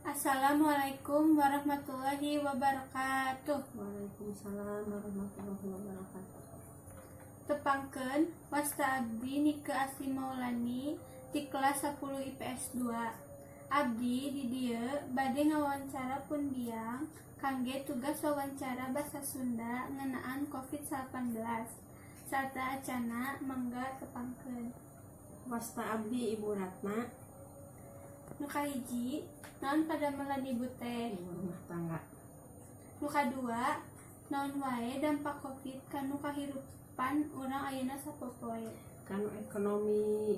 Assalamualaikum warahmatullahi wabarakatuh. Waalaikumsalam warahmatullahi wabarakatuh. Tepangkeun, wasta abdi Nike Asli Maulani ti kelas 10 IPS 2. Abdi di dieu bade ngawawancara pun biang kangge tugas wawancara basa Sunda ngeunaan Covid-19. Sateuacanna, mangga tepangkeun. Wasta abdi Ibu Ratna. Nu kahiji, naon padamelan Ibu teh? Ibu rumah tangga. Nu kadua, naon wae dampak Covid kanu kahirupan urang ayeuna sapopoe? Kanu ekonomi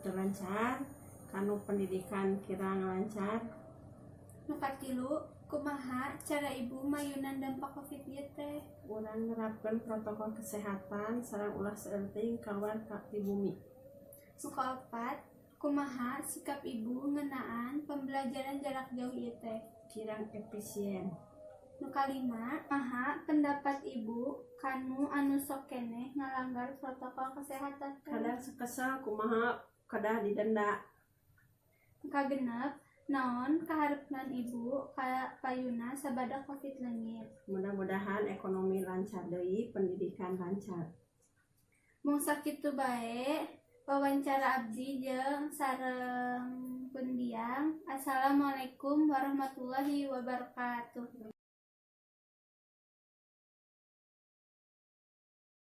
teu lancar, kanu pendidikan kirang lancar. Nu katilu, kumaha cara Ibu mayunan dampak Covid ieu teh? Urang nerapkeun protokol kesehatan sareng ulah seueur teuing kaluar ka ti bumi. Nu kaopat, kumaha sikap Ibu ngeunaan pembelajaran jarak jauh ieu teh? Kirang efisien. Nu kalima, kumaha pendapat Ibu kanu anu sok keneh ngalanggar protokol kesehatan teh? Kadang kesel, kumaha kedah didenda. Nu kagenep, naon kaharepan Ibu ka payuna sabada Covid leungit? Mudah-mudahan ekonomi lancar deui, pendidikan lancar. Mung sakitu bae wawancara abdi jeung sareng pun biang. Assalamualaikum warahmatullahi wabarakatuh.